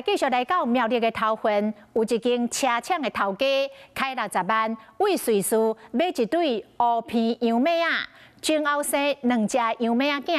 繼續來到苗栗的頭份，有一間車廠的頭家開60萬，為瑞士買一對烏皮羊馬仔，前後生兩隻羊馬仔囝。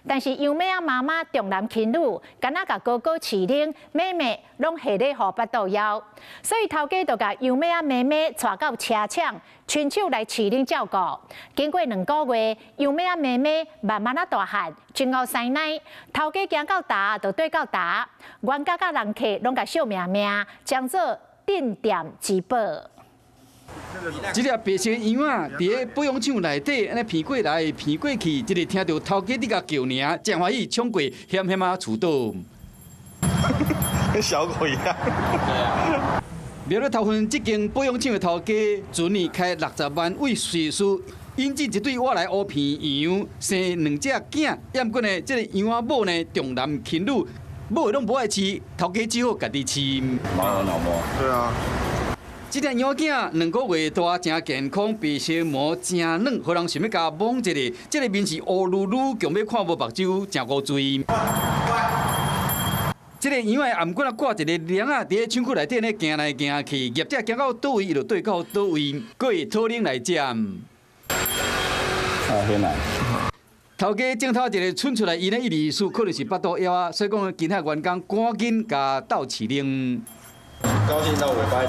但是羊馬仔媽媽重男輕女，干焦共哥哥飼奶，妹妹攏下咧予腹肚枵，所以頭家就共羊馬仔妹妹帶到車廠，親手來飼奶照顧。經過2個月，羊馬仔妹妹慢慢仔大漢，真𠢕師奶，頭家行到佗就綴到佗，冤家佮人客攏共惜命命，將做鎮店之寶。這隻白色羊仔，佇咧保養廠內底，按呢鼻過來鼻過去，一直聽著頭家佇共叫爾，誠歡喜衝過險險仔厝倒。跟小狗一樣。對啊。苗栗頭份這間保養廠的頭家，去年開60萬為瑞士引進一對外來烏皮羊，生兩隻囝。毋過呢，這个羊仔母呢重男輕女，母的攏無愛飼，頭家只好家己飼。貓有腦膜。對啊。這隻羊囝2個月大，誠健康，白色毛誠軟，予人想欲共摸一下。這个面是烏嚕嚕，強欲看無目睭，誠古錐。這个羊仔頷頸仔掛一个鏈仔，佇咧廠區內底咧行來行去，業者行到佗位，伊就綴到佗位，閣會討奶來食。啊，天哪！頭家鏡頭一个伸出來，伊咧一直輸，可能是腹肚枵啊，所以講今仔員工趕緊共鬥飼奶。高興到尾巴。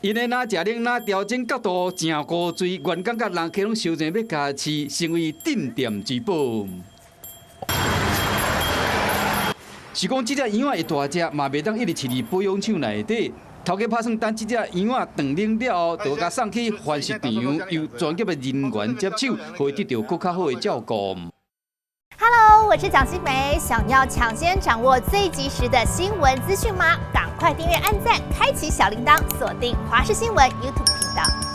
𪜶咧若食奶若調整角度誠古錐，員工佮人客攏相爭欲共飼，成為鎮店之寶。是講這隻羊仔會大隻，嘛袂當一直飼佇保養廠內底。頭家拍算等這隻羊仔斷奶了後，就共送去繁殖場，由專業的人員接手，予伊得著閣較好的照顧。 Hello，我是蔣新梅，想要搶先掌握最及時的新聞資訊嗎？趕快訂閱、按讚、開啟小鈴鐺，鎖定華視新聞 YouTube 頻道。